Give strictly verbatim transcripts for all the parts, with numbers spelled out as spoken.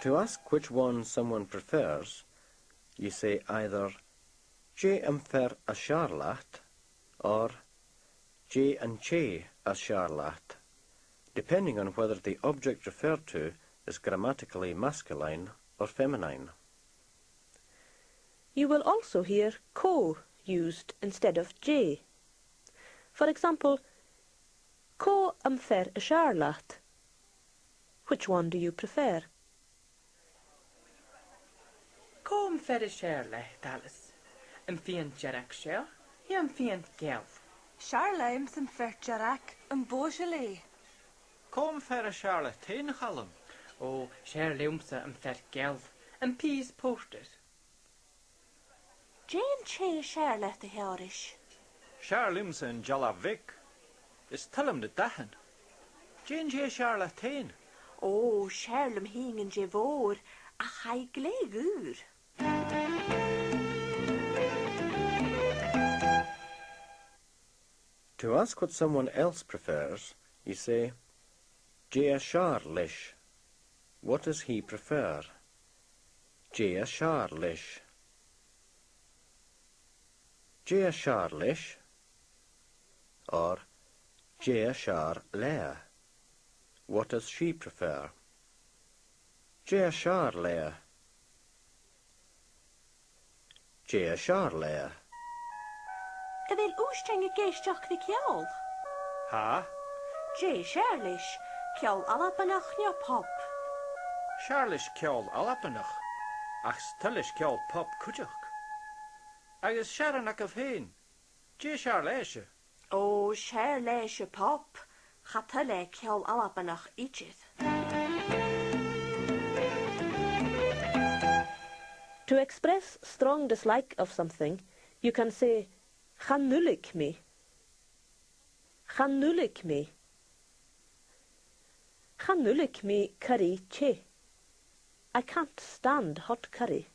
To ask which one someone prefers, you say either, "Dè am fear as fheàrr leat?" or "Dè an tè as fheàrr leat?", depending on whether the object referred to is grammatically masculine or feminine. You will also hear cò used instead of dè. For example, cò am fear as fheàrr leat? Which one do you prefer? Cò am fear as fheàrr leat, Alice? Am fìon dearg seo, no am fìon geal? 'S fheàrr leamsa am fear dearg, am bogha-sìl e. Cò am fear as fheàrr leat fhèin, a Chaluim? Ò, 's fheàrr leamsa am fear geal, am pìos pòrtair. Dè an tè as fheàrr leat, a Sheòrais? 'S fheàrr leamsa an dealbh bheag. Is toil leam na dathan. Dè an tè as fheàrr leat fhèin? Ò, 's fheàrr leam fhìn an tè mhòr, ach tha i glè dhaor. To ask what someone else prefers, you say, "Dè as fheàrr leis?" What does he prefer? Dè as fheàrr leis? Dè as fheàrr leis? Or, dè as fheàrr leatha? What does she prefer? Dè as fheàrr leatha? Dè as fheàrr leatha? A bheil Ùisdean ag èisteachd ri ceòl? Tha. Dè as fheàrr leis, ceòl Albannach no pop? 'S fheàrr leis ceòl Albannach, ach 's toil leis ceòl pop cuideachd. Agus Sharon agaibh fhèin, dè as fheàrr leatha? Ò, 's fheàrr leatha pop, cha toil leatha ceòl Albannach idir. To express strong dislike of something, you can say, "Chan fhuiling mi." Chan fhuiling mi. Chan fhuiling mi curry teth. I can't stand hot curry.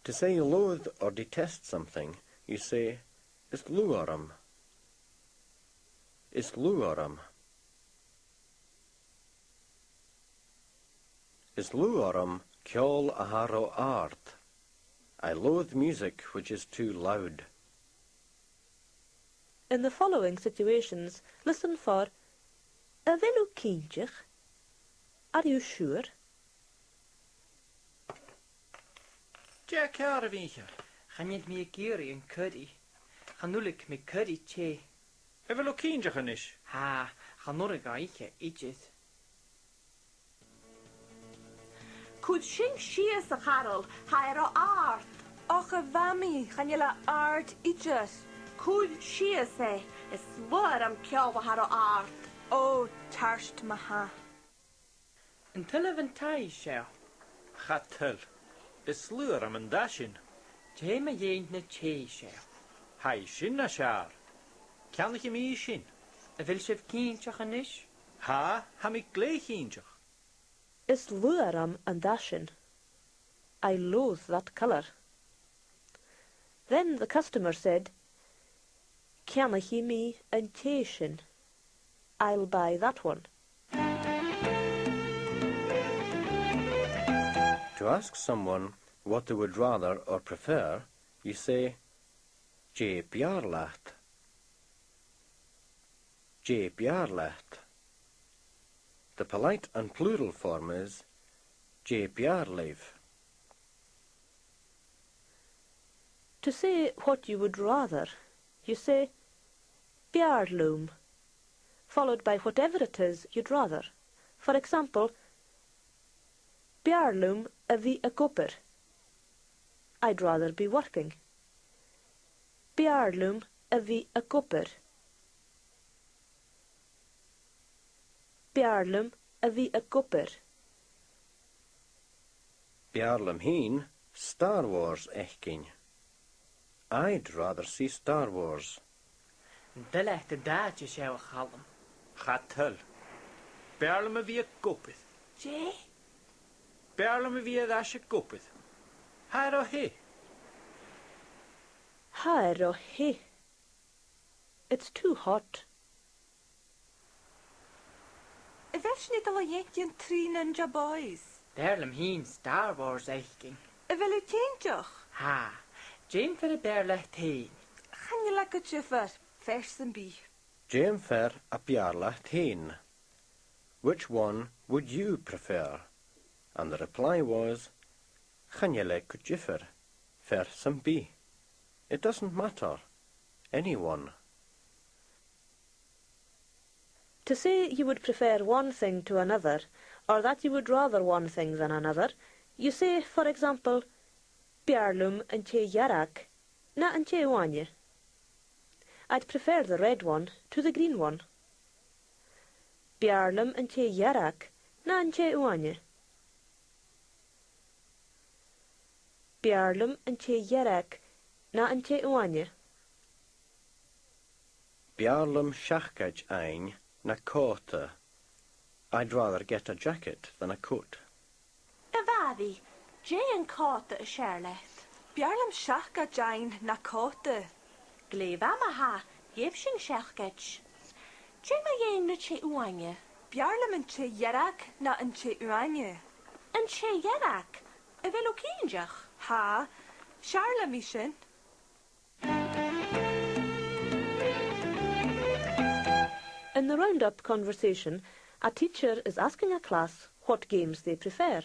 To say you loathe or detest something, you say, "Is lugha orm." Is lugha orm. Is lugha orm ceòl a tha ro àrd. I loathe music which is too loud. In the following situations, listen for, a bheil thu cinnteach? Are you sure? Dè tha ceàrr, a Mhìcheil? Chan eil mi ag iarraidh an curry. Chan fhuiling mi curry teth. A bheil thu cinnteach a-nis? Tha, chan urrainn dhomh ithe idir. Cuir sin sìos, a Charol, tha e ro àrd. Och, a Mhamaidh, chan eil e àrd idir. Cuir sìos e, is lugha orm ceòl a tha ro àrd. Ò, tart ma-thà. An toil leibh an taigh seo? Cha toil. Is lugha orm an dath sin. Dè mu dheidhinn na tè seo? Tha i sin nas fheàrr. Ceannaichidh mi i sin. A bheil sibh cinnteach a-nis? Tha, tha mi glè chinnteach. Is lugha orm an dath sin. I loathe that colour. Then the customer said, "Ceannaichidh mi an tè sin. I'll buy that one." To ask someone what they would rather or prefer, you say, "Dè b' fheàrr leat?" Dè b' fheàrr leat? The polite and plural form is, dè b' fheàrr leibh? To say what you would rather, you say, b' fheàrr leam, followed by whatever it is you'd rather. For example, b' fheàrr leam a bhith ag obair. I'd rather be working. B' fheàrr leam a bhith ag obair. B' fheàrr leam a bhith ag obair. B' fheàrr leam fhìn Star Wars fhaicinn. I'd rather see Star Wars. An toil leat an t-àite seo, a Chaluim? Cha toil. B' fheàrr leam a bhith ag obair. Dè? B' fheàrr leam a bhith air ais ag obair. Tha e ro theth. Tha e ro theth. It's too hot. A bheil sinn a' dol a dh'fhaicinn Three Ninja Boys? B' fheàrr leam fhìn Star Wars fhaicinn. A bheil thu cinnteach? Tha. Dè am fear a b' fheàrr leat fhèin? Chan eil e gu diofar, fear sam bith. Dè am fear a b' fheàrr leat fhèin? Which one would you prefer? And the reply was, chan eil e gu diofar, fear sam bith. It doesn't matter. Anyone. To say you would prefer one thing to another, or that you would rather one thing than another, you say, for example, B' fheàrr leam an tè dhearg na an tè uaine. I'd prefer the red one to the green one. B' fheàrr leam an tè dhearg na an tè uaine. B' fheàrr leam an tè dhearg na an tè uaine. B' fheàrr leam seacaid fhaighinn na còta. I'd rather get a jacket than a coat. A Mhàiri, dè an còta as fheàrr leat? B' fheàrr leam seacaid fhaighinn na còta. Glè mhath ma-thà, gheibh sinn seacaid. Dè mu dheidhinn na tè uaine? B' fheàrr leam an tè dhearg na an tè uaine. An tè dhearg? A bheil thu cinnteach? Tha, 's fheàrr leam i sin. In the round-up conversation, a teacher is asking a class what games they prefer.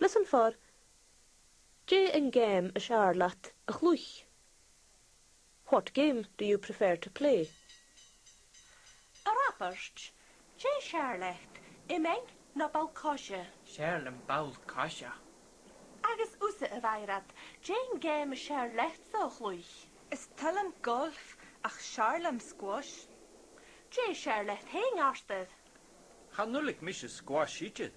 Listen for, dè an geama as fheàrr leat a chluich? What game do you prefer to play? A Raibeart, dè as fheàrr leat, iomain no ball-coise? 'S fheàrr leam ball-coise. Agus thusa, a Mhairead, dè an geama as fheàrr leatsa a chluich? Is toil leam golf, ach 's fheàrr leam squash. Dè as fheàrr leat fhèin, Artair? Chan fhuiling mise squash idir,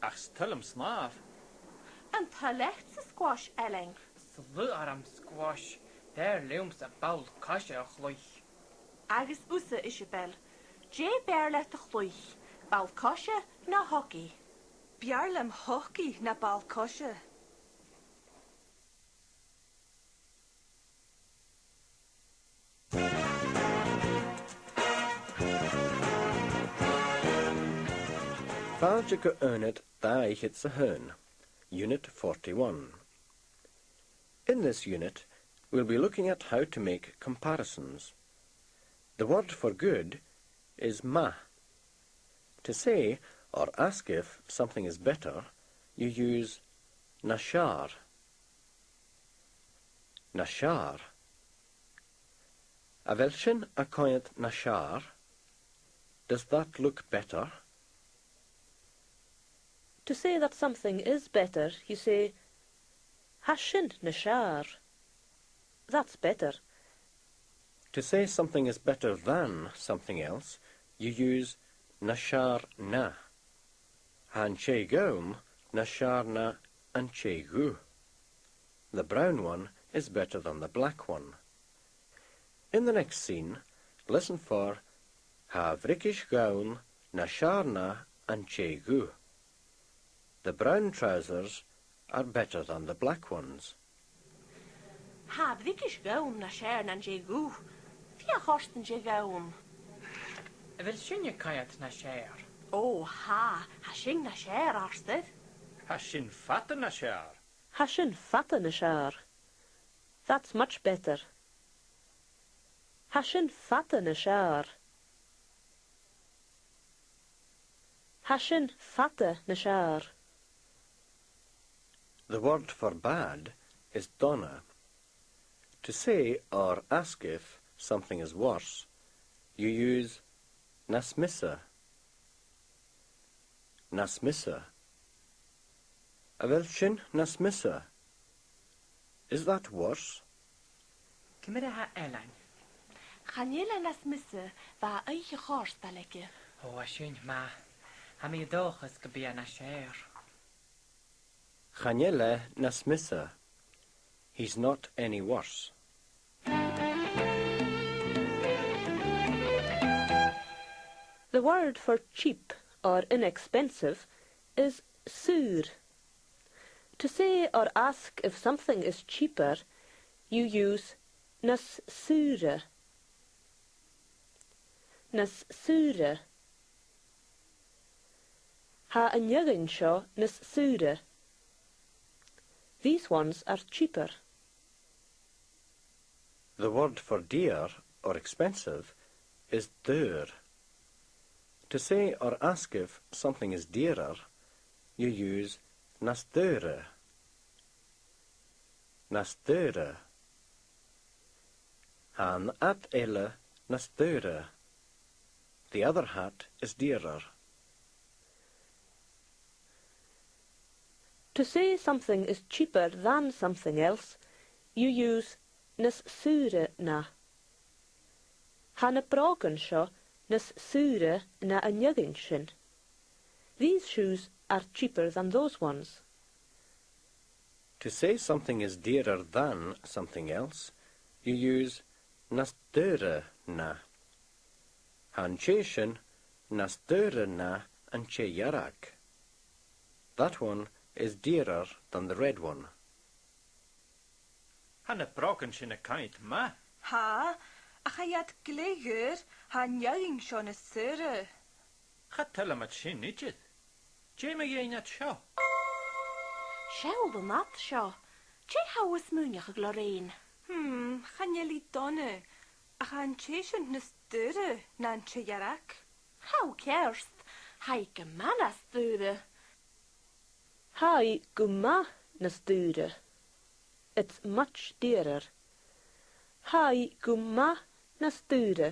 ach 's toil leam snàmh. An toil leatsa squash, Ailean? 'S lugha orm squash, b' fheàrr leamsa ball-coise a chluich. Agus thusa, Iseabail, dè b' fheàrr leat a chluich, ball-coise no hocaidh? B' fheàrr leam hocaidh na ball-coise. Fàilte gu aonad dà fhichead 's a h-aon, Unit forty-one. In this unit, we'll be looking at how to make comparisons. The word for good is math. To say or ask if something is better, you use nas fheàrr. Nas fheàrr. A bheil sin a' coimhead nas fheàrr? Does that look better? To say that something is better, you say, tha sin nas fheàrr. That's better. To say something is better than something else, you use nas fheàrr na. Tha an tè dhonn nas fheàrr na an tè dhubh. The brown one is better than the black one. In the next scene, listen for tha a' bhriogais dhonn nas fheàrr na an tè dhubh. The brown trousers are better than the black ones. Tha a' bhriogais dhonn nas fheàrr na an tè dhubh. Feuch ort an tè dhonn. A bheil sin a' coimhead nas fheàrr? Ò, tha, tha sin nas fheàrr, Artair. Tha sin fada nas fheàrr. Tha sin fada nas fheàrr. That's much better. Tha sin fada nas fheàrr. Tha sin fada nas fheàrr. The word for bad is dona. To say or ask if something is worse, you use nas miosa. Nas miosa. A bheil sin nas miosa? Is that worse? Ciamar a tha Ailean? Chan eil e nas miosa, bha oidhche chòir aige. Ò, tha sin math. Tha mi an dòchas gum bi e nas fheàrr. Chan eil e nas miosa. He's not any worse. The word for cheap or inexpensive is saor. To say or ask if something is cheaper, you use nas saoire. Nas saoire. Tha an fheadhainn seo nas saoire. These ones are cheaper. The word for dear or expensive is daor. To say or ask if something is dearer, you use nas daoire. Nas daoire. Tha an ad eile nas daoire. The other hat is dearer. To say something is cheaper than something else, you use nas saoire na. Tha na brògan seo nas saoire na an fheadhainn sin. These shoes are cheaper than those ones. To say something is dearer than something else, you use nas daoire na. Tha an tè sin nas daoire na an tè dhearg. That one is dearer than the red one. Tha na brògan sin a' coimhead math. Tha, ach tha iad glè dhaor, tha an fheadhainn seo nas saoire. Cha toil leam iad sin idir. Dè mu dheidhinn iad seo? Seall an ad seo. Dè tha thu a' smaoineachadh, Lorraine? Hmm, chan eil i dona, ach tha an tè sin nas daoire na an tè dhearg. Tha thu ceart, tha i gu math nas daoire. Tha i gu math nas daoire. It's much dearer. Tha i gu math nas daoire.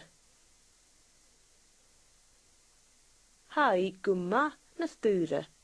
Tha i gu math nas daoire.